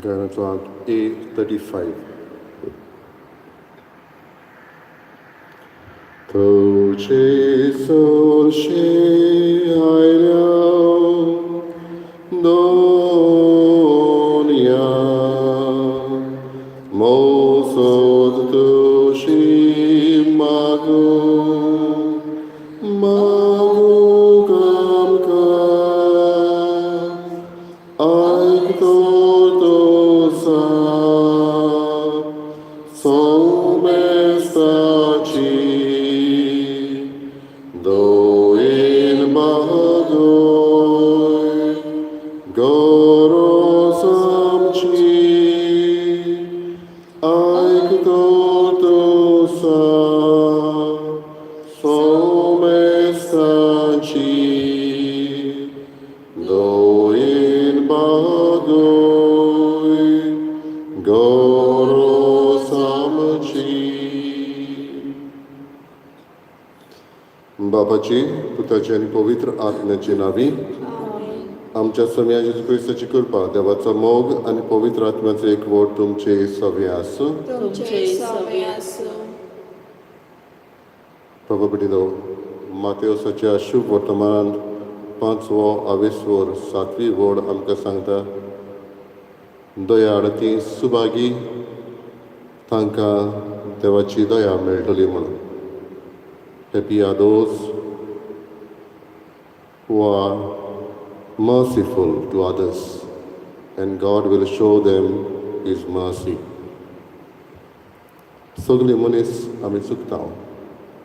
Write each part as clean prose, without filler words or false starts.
गायनाचो आंक A35. तुझे सोरशे आयल्या दोनया मोसोद तुशी मागू मागू आमकां आयक तो सोमेस्ताची दोयेन बागोय गरज आमची आयक तो सोमेस्ताची दोयेन बागोय गरज आमची. बापाची, पुताची आनी पवित्र आत्म्याची नांवी. आमच्या सोम्या जेजू क्रिस्ताची कृपा, देवाचो मोग आनी पवित्र आत्म्याचो एकवट तुमचे सगळे आसूं. तुमचे सवे आसूं. बाबा भयणींनो, मातेवसाच्या शुभ वर्तमानांत पांचवो आवेसवर सातवी वड आमकां सांगता, दयाळ ती सुभागी, तांकां देवाची दया मेळटली म्हणून. Happy are those who are merciful to others, and God will show them His mercy. सगळे मनीस आमी चुकता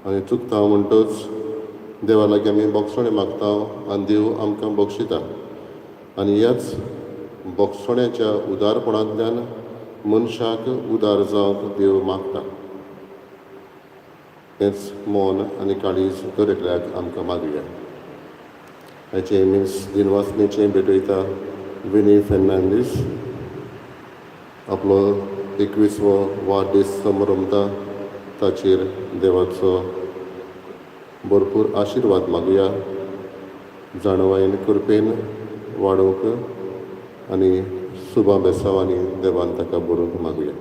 आनी चुकता म्हणटच देवा लागीं आमी बोगसणें मागता आनी देव आमकां बक्षिता आनी ह्याच बोगसण्याच्या उदारपणांतल्यान मनशाक उदार जावंक देव मागता. हेंच मन आनी काळीज दर एकल्याक आमकां मागया. हाचें मिन्स दिनवासनेचें भेटयता विनी फेर्नांडीस. आपलो 21वो वाडदीस समरंभता, ताचेर देवाचो भरपूर आशिर्वाद मागुया, जाणवायेन कृपेन वाडोवंक आनी सुबा बेसांवांनी देवान ताका बरोवंक मागुया.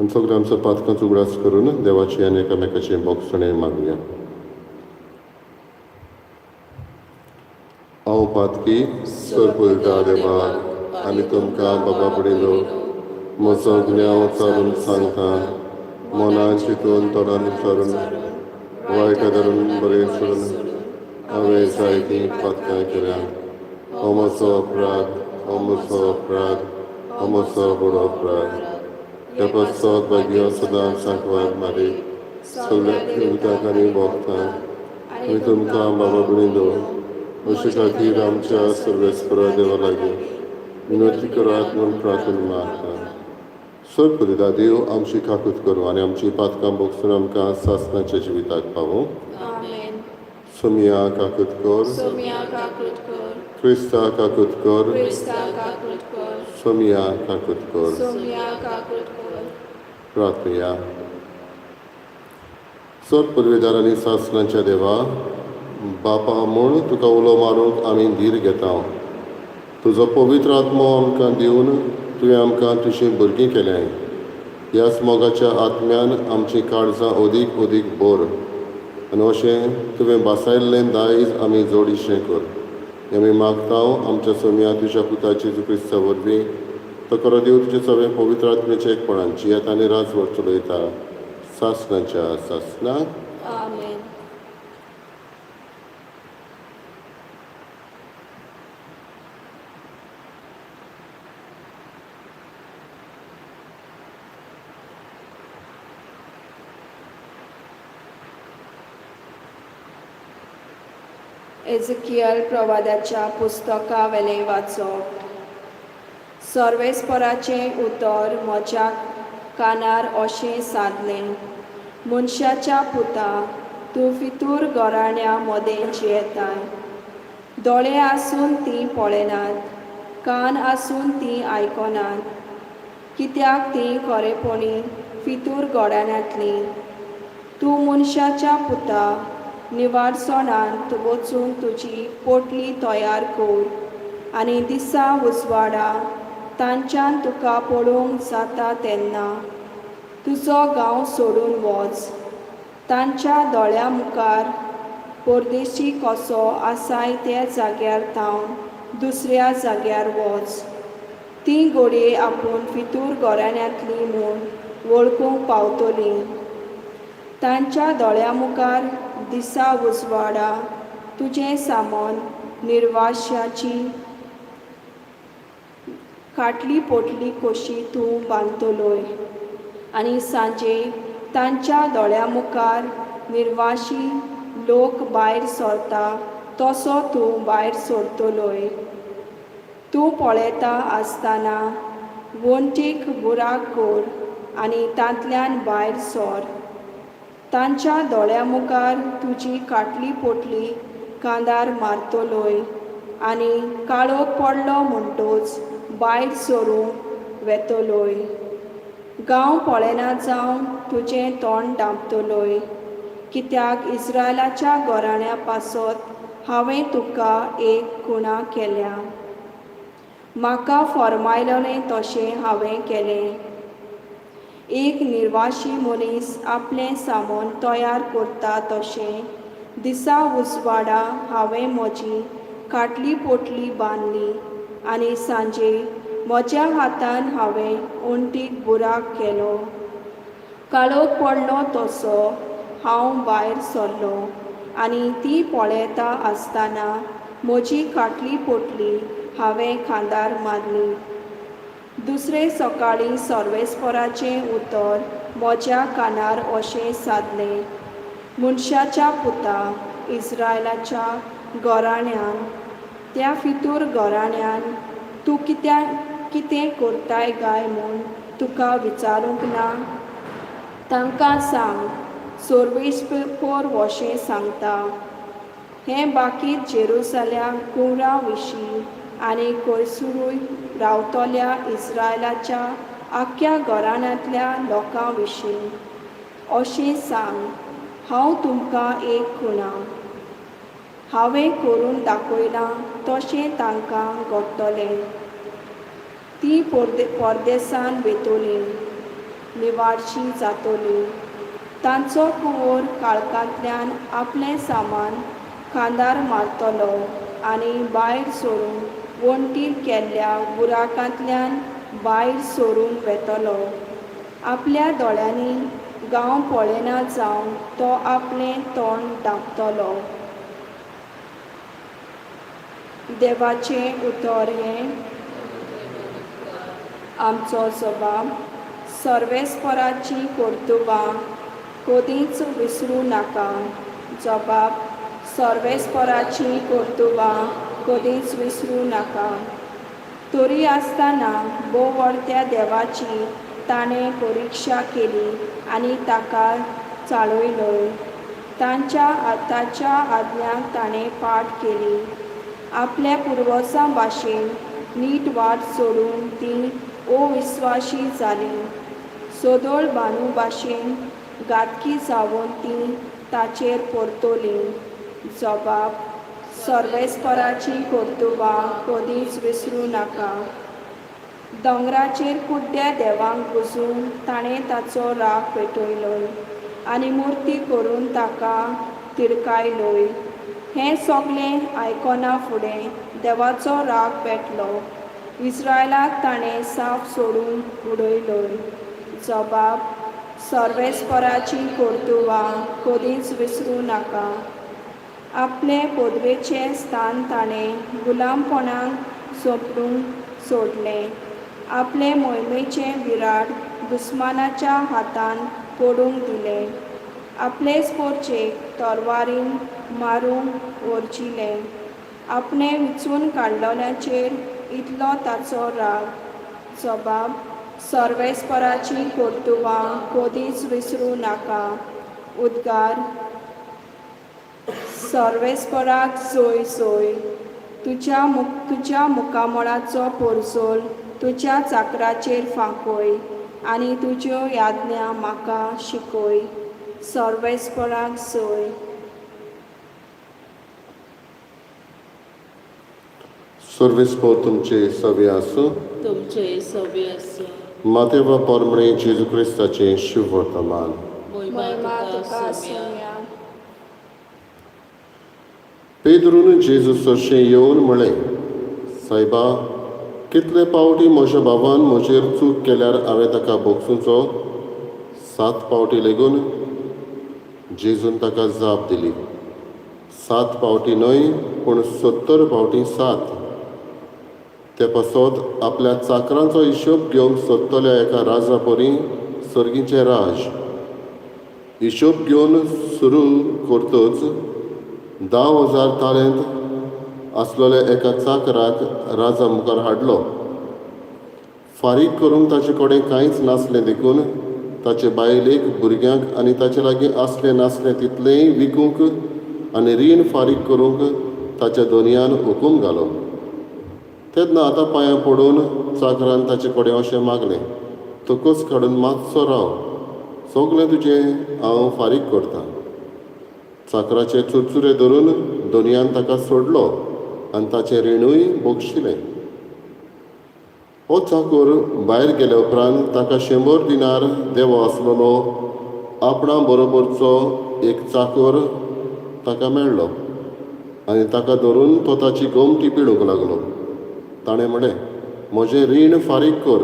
आनी सगळे आमचो पातकांचो उगडास करून देवाची आनी एकामेकाचें बोगसणें मागुया. हांव पातकी सरपुलता देवाक आनी तुमकां बाबा भयणींनो म्हजो गुन्यांव चारून सांगता. मनान चिंतून, तोंडान उच्चारून, वायट धरून, बरें सोडून हांवें जायतीं पातकां केल्यात. हो म्हजो अपराध, हो म्हजो अपराध, हो म्हजो व्हड अपराध. ह्या पासत भाग्य सदांच सांकवार मारी, सगळ्या देवतांक आनी भोगतांक आनी तुमकां बाबा भयणींनो अशे खातीर आमच्या सर्वेस्परा देवा लागीं विनंती करात म्हूण प्रार्थना मागता. सर पुरिता देव आमची काकूत करूं आनी आमची पातकां भोगसून आमकां सासणाच्या जिविताक पावूं. आमेन. सोमिया काकूत कर. सोम्या काकूत कर. क्रिस्ता काकूत कर. क्रिस्ता काकूत कर. सोमिया काकूत कर. सोम्या काकूत कर. प्रार्थया. सत पुर्वेदार आनी सासणाच्या देवा, बापा म्हूण तुका उलो मारूंक आमी धीर घेता. तुजो पवित्र आत्मो आमकां दिवन तुवें आमकां तुजीं भुरगीं केल्यांय. ह्याच मोगाच्या आत्म्यान आमचीं काळजां अदीक अदीक भर आनी अशें तुवें बासायल्लें दायज आमी जोडीशें कर. हें आमी मागता आमच्या सोम्या तुज्या पुता जेजू क्रिस्ता वरवीं. तो खरो देव तुजे सगळें पवित्र आत्म्याच्या एकपणान जियेता आनी राजवट चलयता सासणाच्या सासणाक. आमेन. एझकियल प्रवादाच्या पुस्तका वेलें वाचप. सर्वेस्पराचें उतर म्हज्या कानार अशें सादलें, मनशाच्या पुता, तूं फितूर घराण्या मदें जियेताय. दोळे आसून तीं पळयनात, कान आसून तीं आयकनात, कित्याक तीं खरेपणी फितूर घराण्यांतलीं. तूं मनशाच्या पुता, निवारसणांत वचूंक तुजी पोटली तयार कर आनी दिसा उजवाडा तांच्यान तुका पळोवंक जाता तेन्ना तुजो गांव सोडून वच. तांच्या दोळ्यां मुखार परदेशी कसो आसाय त्या जाग्यार थावन दुसऱ्या जाग्यार वच. तीं घडये आपूण फितूर घराण्यांतलीं म्हूण वळखूंक पावतलीं. तांच्या दोळ्यां मुखार दिसा उजवाडा तुजें सामान निर्वाश्याची काटली पोटली कशी तूं बांदतलोय आनी सांजे तांच्या दोळ्यां मुखार निर्वाशी लोक भायर सरता तसो तूं भायर सरतलोय. तूं पळयता आसतना वण्टीक बुराक कर आनी तांतल्यान भायर सर. तांच्या दोळ्यां मुखार तुजी काटली पोटली कांदार मारतलोय आनी काळोख पडलो म्हणटच भायर सरूंक वेतलोय. गांव पळयना जावन तुजें तोंड धांपतलोय, कित्याक इस्रायलाच्या घराण्या पासत हांवें तुका एक खुणा केल्या. म्हाका फॉर्मायलोलें तशें हांवें केलें. एक निर्वाशी मनीस आपलें सामान तयार करता तशें दिसा उजवाडा हांवें म्हजी काटली पोटली बांदली आनी सांजे म्हज्या हातान हांवें वण्टीक बुराक केलो. काळोख पडलो तसो हांव भायर सरलो आनी ती पळयता आसतना म्हजी काटली पोटली हांवें खांदार मारली. दुसरे सकाळीं सर्वेस्पराचें उतर म्हज्या कानार अशें सादलें, मनशाच्या पुता, इस्रायलाच्या घराण्यान, त्या फितूर घराण्यान तूं कितें करताय गाय म्हूण तुका विचारूंक ना? तांकां सांग, सर्वेस्पर अशें सांगता, हें बाकीत जेरुसल्या कुंवरा विशीं आनी कोयसुरूय रावतल्या इस्रायलाच्या आख्ख्या घराण्यांतल्या लोकां विशीं अशें सांग, हांव तुमकां एक खुणा. हांवें करून दाखयलां तशें तांकां घडटलें. तीं परदेसान वेतलीं, निवारशी जातलीं. तांचो कुंवर काळखांतल्यान आपलें सामान खांदार मारतलो आनी भायर सरून वण्टीर केल्ल्या बुराकांतल्यान भायर सरून वेतलो. आपल्या दोळ्यांनी गांव पळयना जावन तो आपलें तोंड धांपतलो. देवाचें उतर हें आमचो जबाब. सर्वेस्पराचीं कर्तुबां कदींच विसरूं नाका. जबाब. सर्वेस्पराचीं कर्तुबां कदींच विसरूं नाका. तरी आसतना भोववडत्या देवाची ताणें परिक्षा केली आनी ताका चाळयलोय. तांच्या ताच्या आज्ञांक ताणें पाठ केली. आपल्या पुर्वजां भाशेन नीट वाट सोडून तीं अविस्वाशी जालीं. सदळ बानू भाशेन घातकी जावन तीं ताचेर परतलीं. जबाब. सर्वेस्पराचीं कर्तुबां कदींच विसरूं नाका. दोंगराचेर कुड्ड्या देवांक पुजून ताणें ताचो राग पेटयलो आनी मुर्ती करून ताका तिडकायलोय. हें सगलें आयकना फुडें देवाचो राग पेटलो. इस्रायलाक ताणें साफ सोडून उडयलोय. जबाब. सर्वेस्पराचीं कर्तुबां कदींच विसरूं नाका. आपले पदवेचें स्थान ताणें गुलामपणाक सोंपडूंक सोडलें. आपले मोहिमेचें विराट दुस्मानाच्या हातान पडूंक दिलें. आपले स्पोर्चेक तरवारीन मारूंक वर्जिलें. आपणें विचून काडलेल्याचेर इतलो ताचो राग. जबाब. सर्वेस्पराचीं कर्तुबां कदींच विसरूं नाका. उद्गार. सर्वेस्पराक सोय सोय. तुज्या मुखामळाचो पोरजोल तुज्या चाकराचेर फांकय आनी तुज्यो याज्ञा म्हाका शिकय. सर्वेस्पराक सोय. सर्वेस्पोर तुमचे सवे आसूं. तुमचे सवे आसूं. मातेवा पोरमणे जेजू क्रिस्ताचें शुभवर्तमान. मोहिमा महिमा तुका तुका आसुया. आसुया. पेद्रून जेजू सरशें येवन म्हळें, सायबा, कितले पावटी म्हज्या बाबान म्हजेर चूक केल्यार हांवें ताका भोगसुचो? सात पावटी लेगून? जेजून ताका जाप दिली, सात पावटी न्हय, पूण 70 पावटी सात. ते पासत आपल्या चाकरांचो हिशोब घेवंक सोदतल्या एका राजा परी सर्गीचें राज. हिशोब घेवन सुरू करतच 10,000 ताळेंत आसलेल्या एका चाकराक राजा मुखार हाडलो. फारीक करूंक ताचे कडेन कांयच नासलें, देखून ताचे बायलेक, भुरग्यांक आनी ताचे लागीं आसलें नासलें तितलेंय विकूंक आनी रीण फारीक करूंक ताच्या दोनयान हुकूम घालो. तेन्ना आतां पांयां पडून चाकरान ताचे कडेन अशें मागलें, तकस काडून मातसो राव, सगलें तुजें हांव फारीक करतां. चाकराचे चुरचुरे धरून दोनयान ताका सोडलो आनी ताचें रिणूय भोगशिलें. हो चाकूर भायर गेल्या उपरांत ताका 100 दिनार देवो आसलेलो आपणा बरोबरचो एक चाकर ताका मेळ्ळो आनी ताका धरून तो ताची गोमटी पिडूंक लागलो. ताणें म्हळें, म्हजें रीण फारीक कर.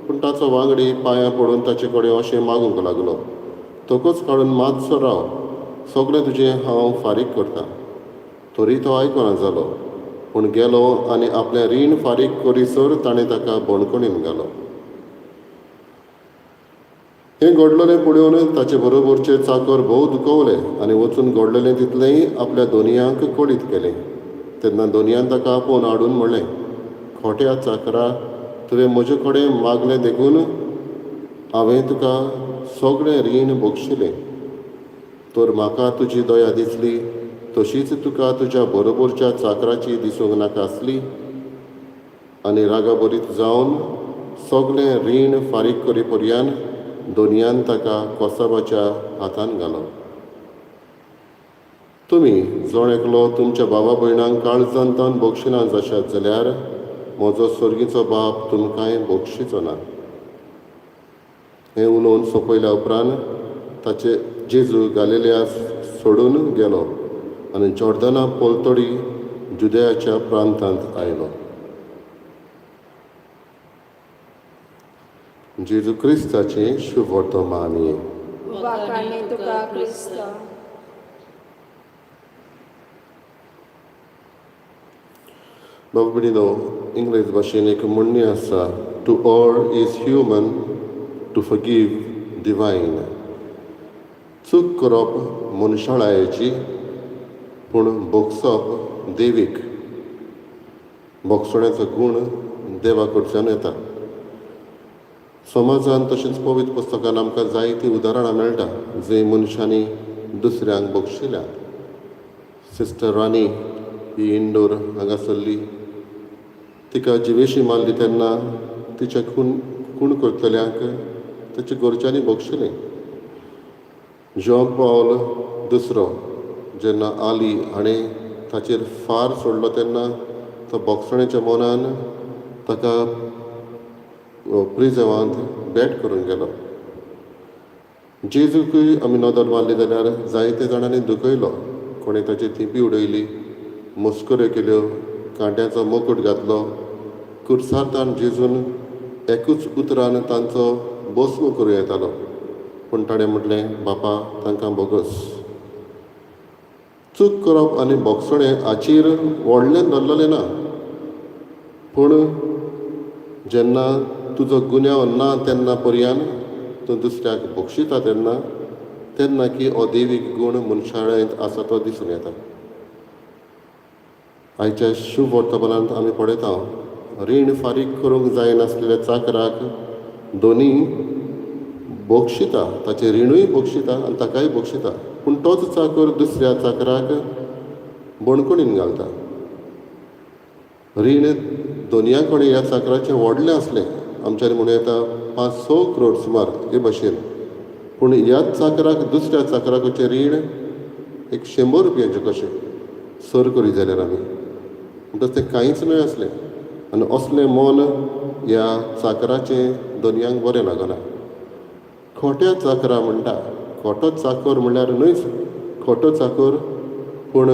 पूण ताचो वांगडी पांयां पडून ताचे कडेन अशें मागूंक लागलो, तकच काडून मातसो राव, सगळें तुजें हांव फारीक करतां. तरी तो आयकना जालो, पूण गेलो आनी आपलें रीण फारीक करीसर ताणें ताका बणकणीन घालो. हें घडलेलें पळोवन ताचे बरोबरचे चाकर भोव दुखवले आनी वचून घडलेलें तितलेंय आपल्या दोनयांक कळीत केलें. तेन्ना दोनयान ताका आपोवन हाडून म्हणलें, खोट्या चाकरा, तुवें म्हजे कडेन मागलें देखून हांवें तुका सगळें रीण बक्षिलें. तर म्हाका तुजी दया दिसली तशीच तुका तुज्या बरोबरच्या चाकराची दिसूंक नाका आसली? आनी रागाभरीत जावन सगळें रीण फारीक करी पर्यान दोनयान ताका कोसाबाच्या हातान घालो. तुमी जण एकलो तुमच्या बाबा भयणांक काळजान तावन बक्षिना जाशात जाल्यार म्हजो सर्गीचो बाप तुमकांय बक्षिचो ना. हें उलोवन सोंपयल्या उपरांत ताचे जेजू गालिलिया सोडून गेलो आनी जॉर्दना पलतडी जुदयाच्या प्रांतांत आयलो. जेजू क्रिस्ताचें शुभवर्तमान. वाखाणे तुका क्रिस्त. बाबा भयणीनो, इंग्लीश भाशेन एक म्हणणी आसा, to err is human, to forgive divine. चूक करप मनशाळायेची, पूण भोगसप देवीक. भोगसण्याचो गूण देवा कडच्यान येता. समाजान तशेंच पवित्र पुस्तकान आमकां जायतीं उदाहरणां मेळटा जंय मनशांनी दुसऱ्यांक बक्षिल्यात. सिस्टर राणी ही इंडोर हांगासरली. तिका जिवेशी मारली तेन्ना तिच्या खून खूण करतल्यांक ताच्या घरच्यांनी बक्षिलें. जॉन पावल दुसरो जेन्ना आली हाणें ताचेर फार सोडलो तेन्ना तो बोगसण्याच्या मनान ताका प्रिजवांत भेट करूंक गेलो. जेजूकूय आमी नदर मारली जाल्यार जायते जाणांनी दुखयलो. कोणें ताची थिंपी उडयली, मस्कऱ्यो केल्यो, कांट्याचो मुकूट घातलो. कुर्सार ताण जेजून एकूच उतरान तांचो भस्म करूं येतालो, पूण ताणें म्हटलें, बापा, तांकां बोगस. चूक करप आनी बोगसणें हाचेर व्हडलें धरलेलें ना, पूण जेन्ना तुजो गुन्यांव ना तेन्ना पर्यान तूं दुसऱ्याक बक्षिता तेन्ना तेन्ना की हो देवीक गूण मनशाळेंत आसा तो दिसून येता. आयच्या शुभ वर्तमानांत आमी पळयता, रीण फारीक करूंक जायनासलेल्या चाकराक दोनी बक्षिता, ताचें रिणूय बक्षिता आनी ताकाय बक्षिता, पूण तोच चाकर दुसऱ्या चाकराक बणकणीन घालता. रीण दोनया कडेन ह्या चाकराचें व्हडलें आसलें, आमच्यान म्हणूं येता 5-6 करोड सुमार हे भाशेन, पूण ह्याच चाकराक दुसऱ्या चाकराचें रीण एक 100 रुपयांचें कशें सर करीत जाल्यार आमी म्हणटा म्हणटच तें कांयच न्हय आसलें. आनी असलें मन ह्या चाकराचें दोनयांक बरें लागना. खोट्या चाकरा म्हणटा, खोटो चाकर म्हणल्यार न्हयच खोटो चाकर, पूण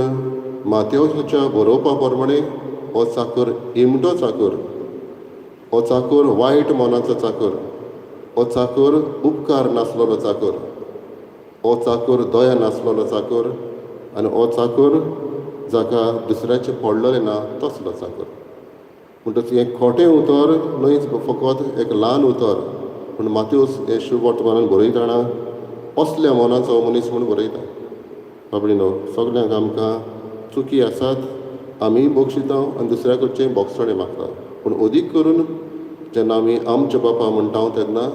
मातेवसाच्या बरोवपा प्रमाणे हो चाकर इमटो चाकर, हो चाकर वायट मनाचो चाकर, हो चाकर उपकार नासलेलो चाकर, हो चाकर दया नासलेलो चाकर आनी हो चाकर जाका दुसऱ्याचें पडलेलें ना तसलो चाकर. म्हणटच हें खोटें उतर न्हयच फकत एक ल्हान उतर, पूण मातेवस हें शुभ वर्तमानान बरयतना असल्या मनाचो मनीस म्हूण बरयता. बाबडीनो, सगल्यांक आमकां चुकी आसात, आमी बक्षिता आनी दुसऱ्या कडचें बोगसणें मागता, पूण अदीक करून जेन्ना आमी आमच्या बापा म्हणटा तेन्ना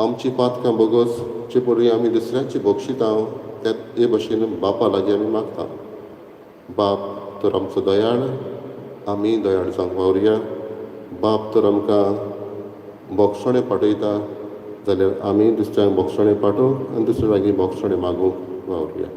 आमची पातकां बोगस जे पळय आमी दुसऱ्याची बक्षिता त्या हे भशेन बापा लागीं आमी मागता. बाप तर आमचो दयाळ, आमी दयाळ जावंक वावरुया. बाप तर आमकां बोगसणें पाठयता जाल्यार आमी दुसऱ्यांक बोगसणें पाठोवंक आनी दुसऱ्या लागीं बोगसणें मागूंक वावरुया.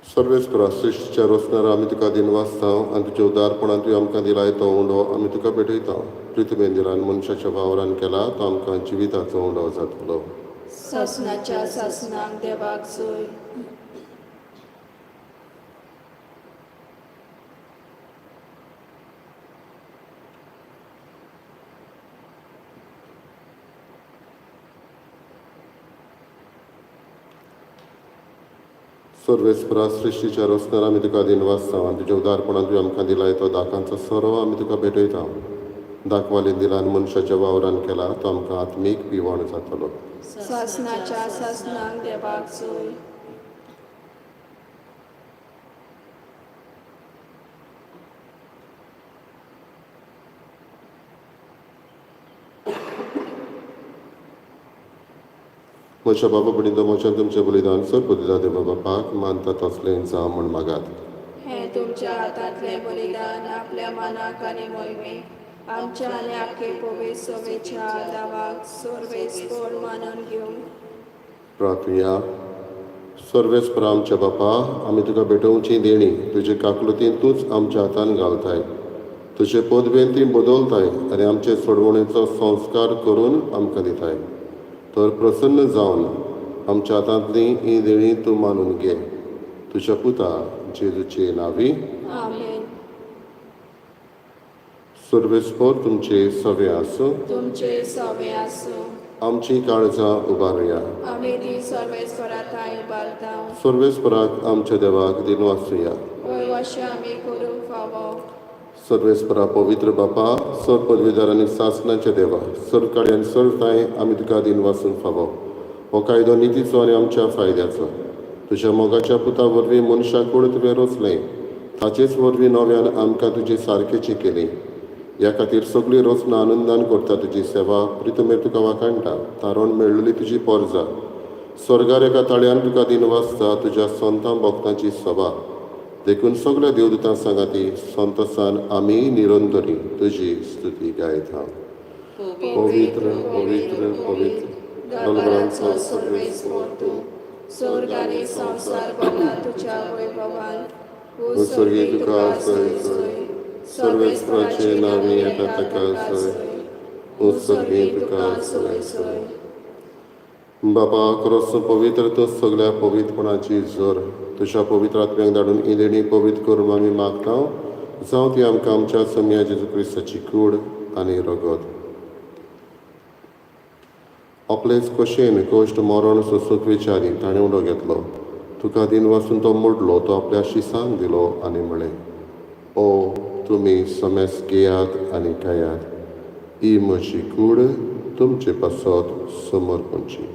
सर्वेस्परा, सृश्टीच्या रोसणारा आमी तुका दिनवासता आनी तुज्या उदारपणान तुवें आमकां दिलाय तो उंडो आमी तुका भेटयता. पृथ्वेंदिरान मनशाच्या वावरान केला तो आमकां जिविताचो उंडो जातलो. सासणाच्या सासणाक देवाक सोय. सर्वेस्परा, सृश्टीच्या रोसणारा आमी तुका दिनवासता आनी तुज्या उदारपणान तुवें आमकां दिलाय तो दाकांचो सोरो आमी तुका भेटयता. दाखवाली दिलान मनशाच्या वावरान केला तो आमकां आत्मीक पिवण जातलो. सासणाच्या सासणाक देवाक सोय. म्हज्या बाबा भयणींनो, म्हज्यान तुमचें बलिदान सर पदिदा देवा बापाक मानता तसलें जावं म्हूण मागात. हें तुमच्या हातांतलें बलिदान आपल्या मनाक आनी मोहिमेक आमच्या आनी आखे पवित्र सभेच्या दावाक सर्वेस्पोर मानून घेवं. प्रार्थुया. सर्वेस्परा आमच्या बापा, आमी तुका भेटोवची देणी तुजे काकलुतीन तूंच आमच्या हातान घालताय, तुजे पदवेन ती बदलताय आनी आमचे सोडवणेचो संस्कार करून आमकां दिताय. तर प्रसन्न जावन आमच्या हातांतली ही देणी तूं मानून घे. तुज्या पुता जेजूचे नांवी. आमेन. सर्वेस्पोर तुमचे सवे आसूं. तुमचे सवे आसूं. आमची काळजां उबारुया. आमी ती सर्वेस्परा थांय उबारता. सर्वेस्पराक आमच्या देवाक दिनवासुया. वय अशें आमी करूंक फावो. सर्वेस्परा पवित्र बापा, सर पदवीदार आनी सासणाच्या देवा, सर्व काडी आनी सर्व ठांय आमी तुका दिनवासूंक फावो. हो कायदो नितीचो आनी आमच्या फायद्याचो. तुज्या मोगाच्या पुता वरवीं मनशाक कूड तुवें रोचलें, ताचेच वरवीं नव्यान आमकां तुजी सारकेची केली. ह्या खातीर सगळी रचना आनंदान करता तुजी सेवा, प्रितमेर तुका वाखाणटा. तारण मेळ्ळली तुजी पोरजा स्वर्गार एका ताळ्यान तुका दिनवासता. तुज्या संतां भक्तांची सभा देखून सगळ्या देवदूतां सांगाती संतोसान आमी निरंतरी तुजी स्तुती गायता. पवित्र पवित्र पवित्र दरबारांचो सर्वेस्पोर तूं, स्वर्ग आनी संवसार भरला तुज्या वैभवान. स्वर्गी तुका सोय सोय, सर्वेस्पराचे नांवी येता ताका सोय, उत्सर्गी तुका सोय सोय. बापा, क्रोस पवित्र तूं सगळ्या पवित्रपणाची जोर. तुज्या पवित्र आत्म्याक धाडून ही देणी पवित्र करून आमी मागता, जावं ती आमकां आमच्या सम्या जेजू क्रिस्ताची कूड आनी रगत. आपलेच कशेन कश्ट मरण सोंसूंक विचारी ताणें उडो घेतलो. तुका दिनवासून तो मोडलो, तो आपल्या शिसांक दिलो आनी म्हळें, ओ तुमी समेस घेयात आनी खायात, ही म्हजी कूड तुमचे पासत समर्पणची.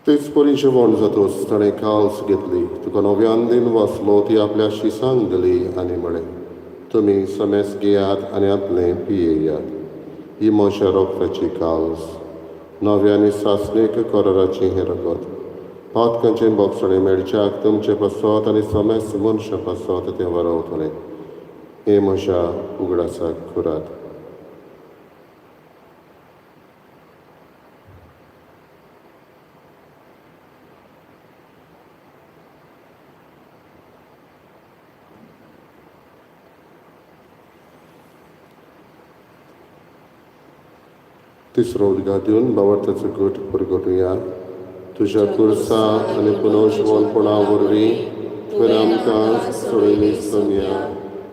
तेच परी जेवण जातच ताणें काल्स घेतली, तुका नव्यान दिन वाचलो, ती आपल्या शिसांक दिली आनी म्हळें, तुमी समेस घेयात आनी आपलें पियेयात. ही म्हज्या रोगताची काल्स, नव्या आनी सासणीक कराराचें हें रगत. पातकांचें बोगसणें मेळच्याक तुमचें पासत आनी समेस मनशां पासत तें वरवतलें. हें म्हज्या उगडासाक करात. तिसरो उदगार दिवन बावडताचो गट परगटुया. तुज्या कुर्सा आनी पुनर्जिवनपणा वरवीं तुवें आमकां सोडयली सोमया,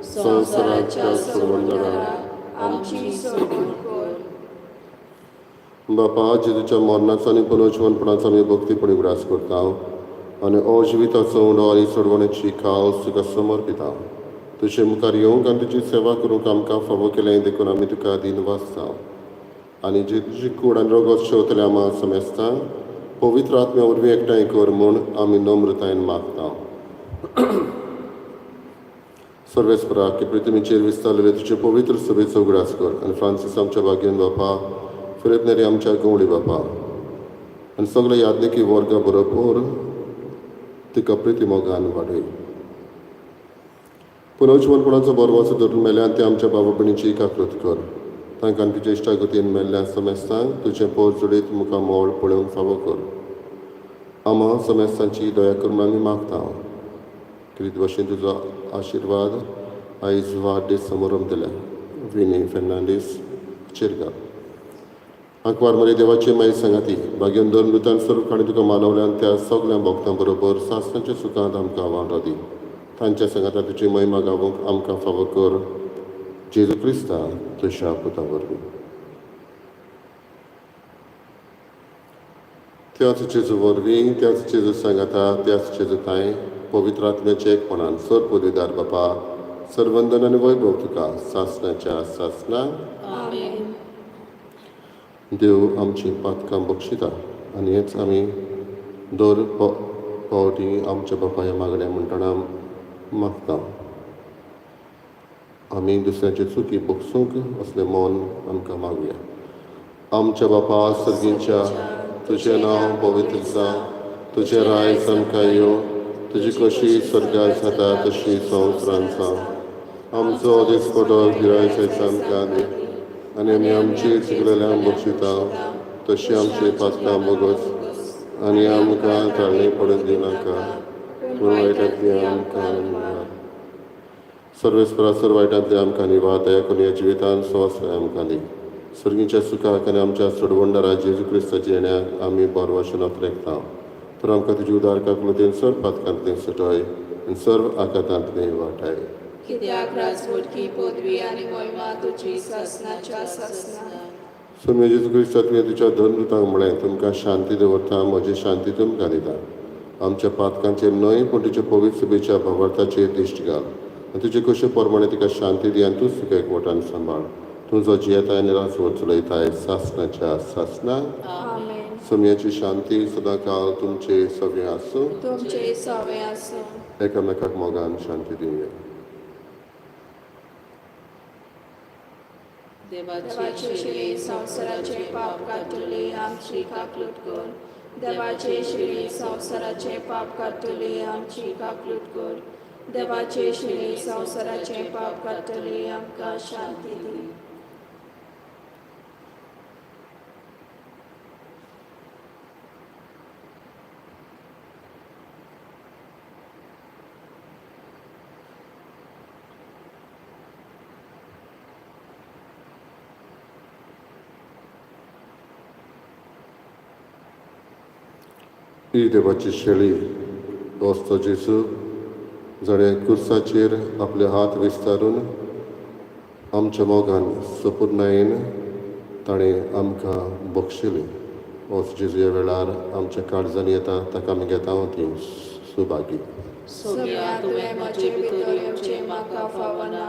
संवसाराच्या सोडवणदारा आमची सोडवण कर. बापा, जेजूच्या मरणाचो आनी पुनर्जिवनपणाचो आमी भक्तीपणी उगडास करता आनी अजिविताचो उंडो आनी सोडवणेची काल्स तुका समर्पिता. तुजे मुखार येवंक आनी तुजी सेवा करूंक आमकां फावो केलें देखून आमी तुका दिन वाचता. आनी जे तुजी कूड आनी रगत शेवतले आमा समेस्ता पवित्र आत्म्या वरवीं एकठांय कर म्हूण आमी नम्रतायेन मागता. सर्वेस्परा की पृथ्वीचेर विस्तारलेले तुजे पवित्र सभेचो उगडास कर आनी फ्रांसीस आमच्या भाग्यन बापा, फिलिप नेरी आमच्या गवळी बापा आनी सगळे याज्ञिकी वर्गा बरोबर तिका प्रिती मोगान वाडय. पुनर्जिवनपणाचो बरवाचो धरून मेल्यान ते आमच्या बाबा भयणीची एकाकृत कर. तांकां तुज्या इश्टागतीन मेल्ल्या समेस्तांक तुजें पोर जोडीत मुखार मोळ पळोवंक फावो कर. आमा समेस्तांची दया करून आमी मागता. क्रित भशेन तुजो आशिर्वाद आयज वाडदीस समारंभ दिल्या विनी फेर्नांडीस चिरगांव. आंकवार मरे देवाची माई सांगाती भाग्यान दोन मृतान सर्व काणी तुका मानवल्यान त्या सगल्या भक्तां बरोबर सासणाच्या सुखांत आमकां वांटो दी. तांच्या सांगाता तुजी महिमा गावूंक आमकां फावो कर. जेजू क्रिस्ता तुज्या पुता वरवीं. त्याच जेजू वरवीं, त्याच जेजू सांगाता, त्याच जेजू तांय पवित्र आत्म्याचे एकपणान सर पदवीदार बापा, सर्वंदन आनी वैभव तुका सासणाच्या सासणा. आमेन. देव आमची पातकां बक्षिता आनी हेच आमी दर पावटी आमच्या बापाय मागण्या म्हणटना मागता. आमी दुसऱ्याचे चुकी बक्षूंक असलें मन आमकां मागुया. आमच्या बापा सर्गींच्या, तुजें नांव पवित्र जावं, तुजें रायज आमकां येवं, तुजी कशी स्वर्गार जाता तशी संवसारांत जावं. आमचो दिसपटो गिरायक आमकां दी आनी आमी आमची चुकलेल्यांक बक्षिता तशी आमची पातकां बोगस आनी आमकां ताळणी पडून दिनाका, पूण वायटांतली आमकां निवार. सर्वेस्परा सर वायटांतली आमकां निवार, दया करून ह्या जिवितान स्वास्थ आमकां दी. सर्गीच्या सुखाक आनी आमच्या सोडवणदारा जेजू क्रिस्ताच्या येण्याक आमी बरवाशेन अत्रेकता. तर आमकां तुजी उदार काकुळटेन सर्व पातकांतलें सुटय आनी सर्व आघातांतलें वाटाय. कित्याक राजवटकी पदवी आनी महिमा तुजी सासणाच्या सासणा. सोम्या जेजू क्रिस्ता, तुवें तुज्या धर्मदूतांक म्हळें, तुमकां शांती दवरता, म्हजी शांती तुमकां दिता. आमच्या पातकांचेर न्हय पूण तुज्या पवित्र सभेच्या भावार्थाचेर दिश्ट घाल आनी तुजे कशे प्रमाणे तिका शांती दी आनी तूंच तुका एकवटान सांबाळ. तूं जो जियेताय आनी राजवट चलयताय सासणाच्या सासणा. आमेन. सोम्याची शांती सदां काळ तुमचे सगळें आसूं. तुमचे सवे आसूं. एकामेकाक मोगान शांती दिवया. देवाचे शिरी संवसाराचे पाप काडटली आमची काकलूट कर. देवाचे शिरी संवसाराचे पाप काडटली आमची काकलूट कर. देवाचे शिरी संवसाराचे पाप काडटली आमकां शांती दी. ही देवाची शेळी दोस्तो जेजू, जाणें कुर्साचेर आपले हात विस्तारून आमच्या मोगान सपुर्णायेन ताणें आमकां बक्षिली. ओस जेजू ह्या वेळार आमच्या काळजान येता, ताका आमी घेता ती सुभागी. सोम्या, तुवें म्हजे भितर येवचें म्हाका फावना,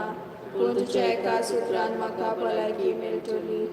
पूण तुज्या एका सुत्रान म्हाका भलायकी मेळटली.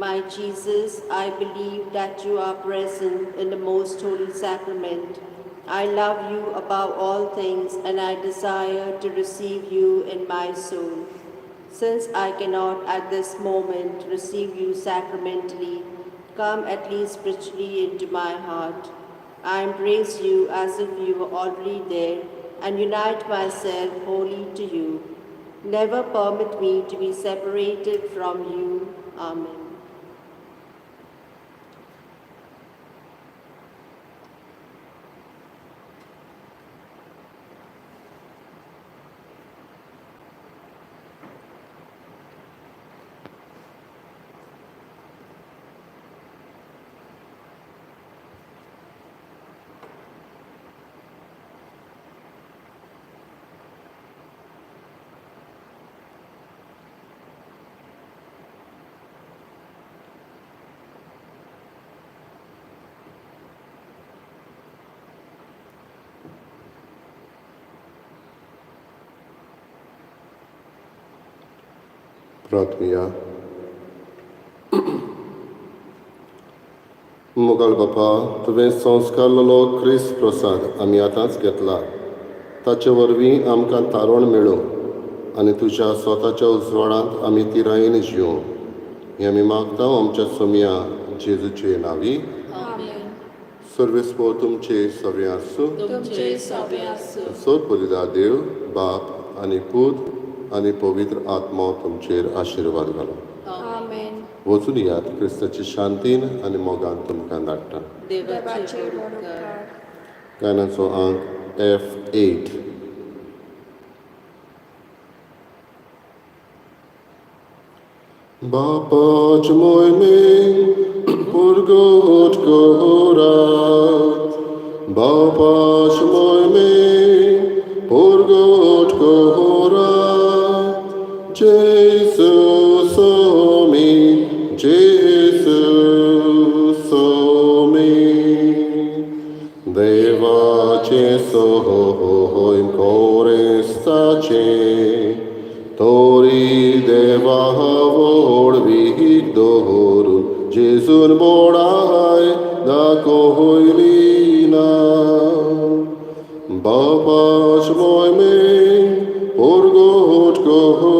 My Jesus, I believe that you are present in the most holy sacrament. I love you above all things, and I desire to receive you in my soul. Since I cannot at this moment receive you sacramentally, come at least spiritually into my heart. I embrace you as if you were already there and unite myself wholly to you. Never permit me to be separated from you. Amen. प्रार्थया. मोगाळ बापा, तुवें संस्कारलेलो क्रिस्त प्रसाद आमी आतांच घेतला. ताचे वरवीं आमकां तारण मेळूं आनी तुज्या स्वताच्या उजवाडांत आमी तिरायेन जियों, हें आमी मागता आमच्या सोमया जेजूचे नांवी. आमेन. सर्वेस्पोर तुमचे सगळें आसूं. तुमचे सगळे आसूं. सर पलिदा देव बाप आनी पूत आनी पवित्र आत्मो तुमचेर आशिर्वाद घालो. आमेन. वचून यात, क्रिस्ताची शांतीन आनी मोगान तुमकां धाडटा. देवाचे देवाचे उपकार. उपकार. गायनाचो आंक F8. बापाच मोयमे पुरगोट कोरात, बापाच मोयमे पुरगोट कोरात, Jesu somi, Jesu somi. Devace soim corestace, Tori deva vorvik doru, Jesun borai da kohoilina. Bapash moime, Purgot kohora,